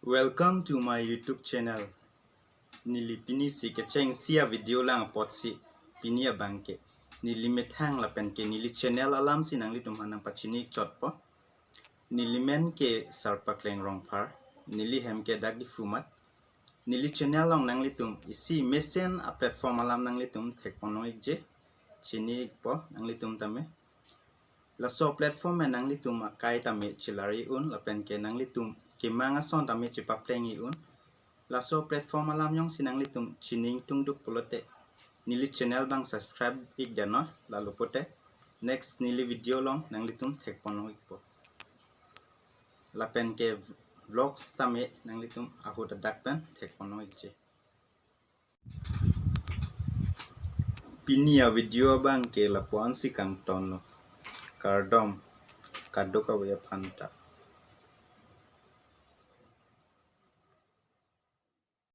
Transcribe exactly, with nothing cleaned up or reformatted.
Welcome to my YouTube channel. Neli pini si kechengsi a-video lang apotsi, pini abangke neli methang lapen ke neli channel alamsi nanglitum aphan nangpachini chotpo. Neli men ke Sarpakleng Rongphar, neli hem ke dak Diphu amat. Neli channel along nanglitum isi mesen a-platform alam nanglitum thekpon ikji, chini ikpo nanglitum tame. Laso platform e nanglitum akai tame chelari un lapen ke nanglitum kemang ason tame chepapleng un. Laso platform alam jongsi nanglitum chiningtungduk pulote neli channel abang subscribe ik deno, lalu pote next neli video along nanglitum thekpon ikpo. Lapen ke vlogs tame nanglitum ahut adak pen thekpon ikji. Pini a-video abangke lapu-ansi kangtonlo. Kardom kadokave aphan ta.